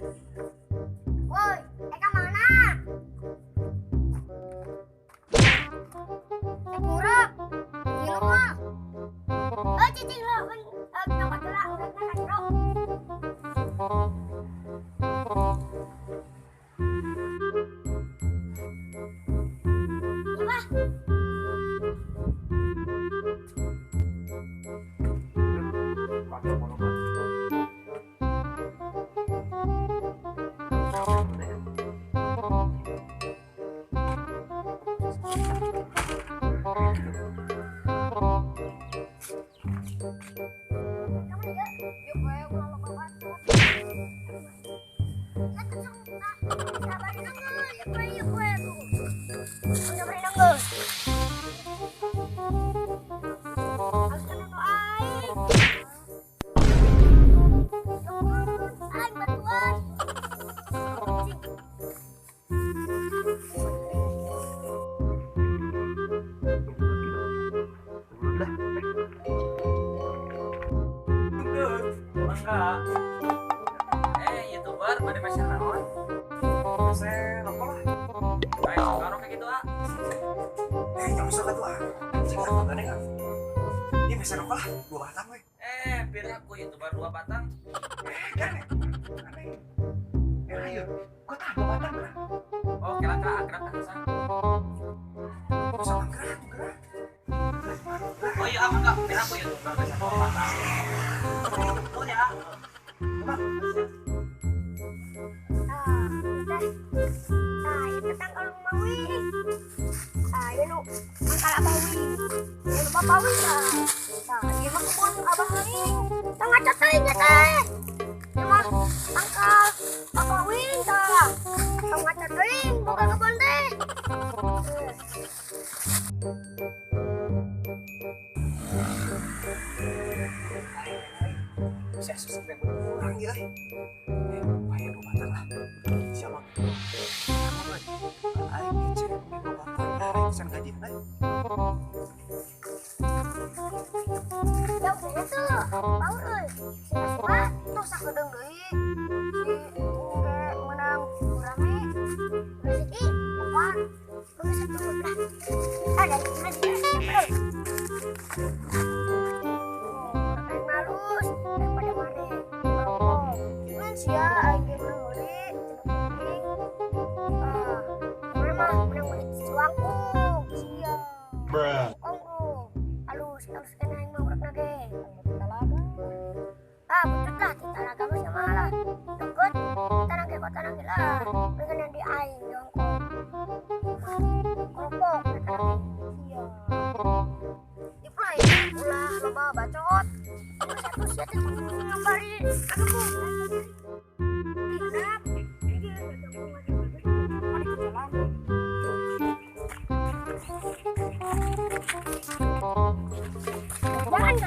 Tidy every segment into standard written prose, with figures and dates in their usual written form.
Woi, ka mana? Murah. Gila mah. Oh, cicing lo, nyokot lah, udah kan bro. Iya, YouTuber pada meser naon? Meser rokok lah. Ayo karaoke gitu ah. Nggak usah tuh ah. Cing apa gak ah. Ini meser rokok lah, 2 batang weh. Pira aku YouTuber 2 batang. Gane. Aneh. Ayo, gua tahan 2 batang lah. Oh, kira-kira akrab kan sa. Bisa manggerak, gerak. Oh iya, aku enggak. Pira aku YouTuber meser 2 batang. Oh ya. Bang. Nah, itu tangkal mawi. Ah, ieu nu tangkal abawi. Ieu nu bapawi tah. Tah, ieu mah kebun abah aing. Tah ngaca teuing nya teh. Ieu mah tangkal bapawi tah. Tah ngaca teuing boga kebun teh. Saya susah kurang ya. Bahaya 2 batang lah. Siapa? Aing ngecek 2 batang. Aing pesan gaji na. Ya udah tuh. Bau euy. Sia tuh sakedeung deui. Si ge menang rame. Rezeki apa? Geus satu lah. Ada di mana? Malus daripada mane. Sia aing ge menang meuli cenah. Ah, mah menang meuli suangkung sia. Bruh. Kongko. Halus, halus kena aing mah urekna ge. Talaga. Ah, butut lah ti talaga mah sia lah. Deket tanang ge tanang ge lah. Mendingan di aing jongkok. Keropok tanang sia. Iplay ulah loba bacot. Satu sia teh ngambari aduh. Jangan kan?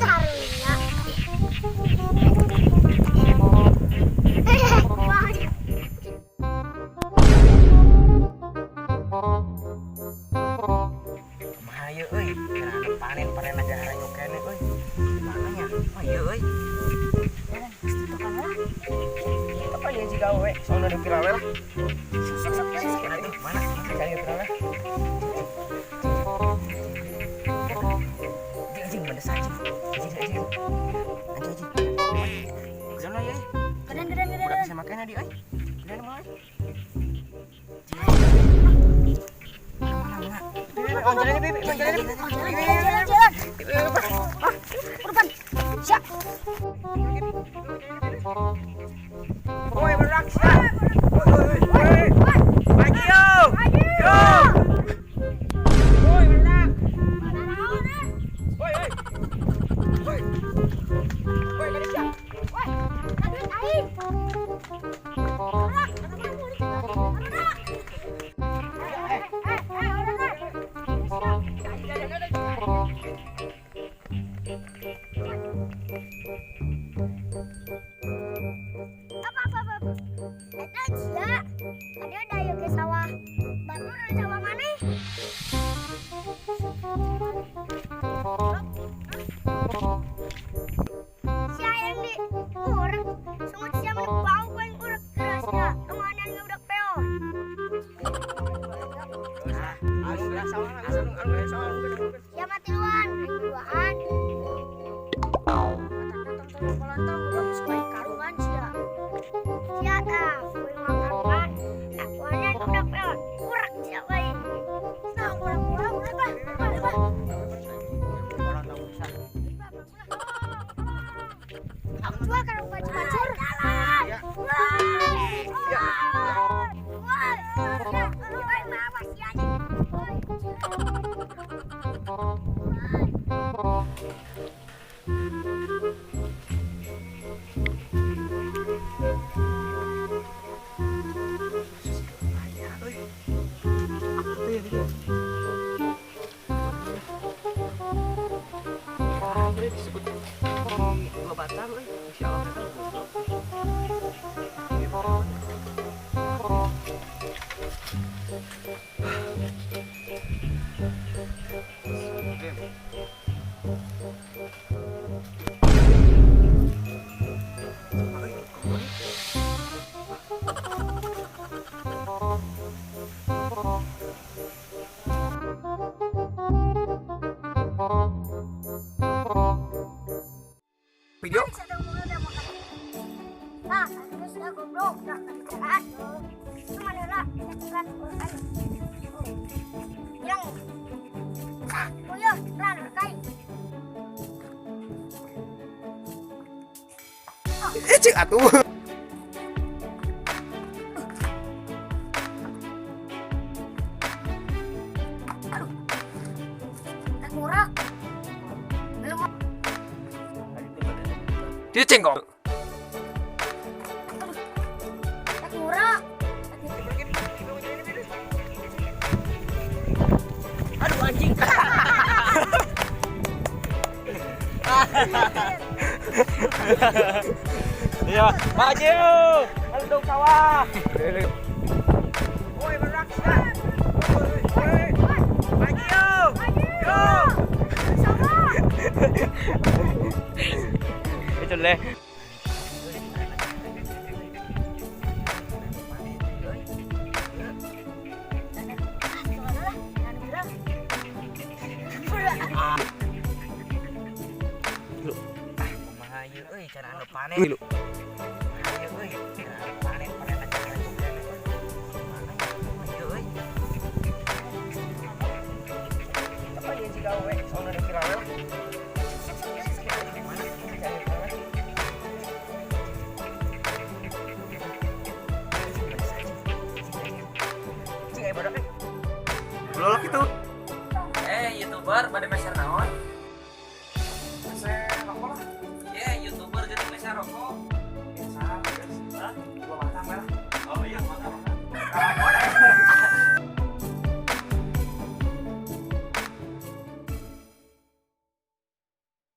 Karunya. Kumaha ieu euy, kira anu panen-panen aja harayo keneh euy. Mana nya? Oh ieu euy. Tukang lah. Apa dia jiga we? Soalna di viral we lah. Sok sok sok. Mana tuh? Mana? Cari viral we. Anjing anjing mendesak anjing. Anjing anjing. Anjing anjing. Gedan lah euy. Gedan gedan Udah gedan. bisa makan di euy. Gedan mah euy. Mana mana? Oh, jalan bebe, jalan Jalan jalan jalan. Urban. Siap. Woi, beraksi. Woi, woi, woi. Maju yo. Yo. Woi, berak. Woi, woi. Woi. Woi, kali siap. Woi, duit aing. Berak, berak. Apa apa apa. Eta sia. Ada dayo ke sawah. Batur dari sawah mana? Sia yang di urang sungut sia mah bau paling urang keras ya. Kemana nggak udah peon. Sia mati luan, aing duaan. Tong tong supaya karungan sia. Sia tah, kuy makan. Akuanan udah peon. Urang sia bae. Nah, urang urang urang bah. Bah, bah. Aku jual karung baju bajur. Jalan. Wah. Wah. Wah, mawas sia anjing. Disebut dua batang euy. Insyaallah kita goblok. Video. Nah, terus ya goblok, nah jalan. Cuma lah, jalan ayo. Bilang. Ah, boyo, jalan kai. Cek atuh. Aduh. Murah. Belum. Dia cengkok. Murah. Aduh anjing. Iya, maju. Aduh sawah. Woi, beraksi. Woi, woi. Maju yo. Yo. Sawah. Itu leh. Kumaha ieu euy cara anu panen. Kumaha ieu euy cara anu panen panen aja harayo keneh euy. Mana ieu euy. Apa dia jiga we soalna di viral we lah. Mana cari viral we. Cing aya badak euy. YouTuber bade meser naon?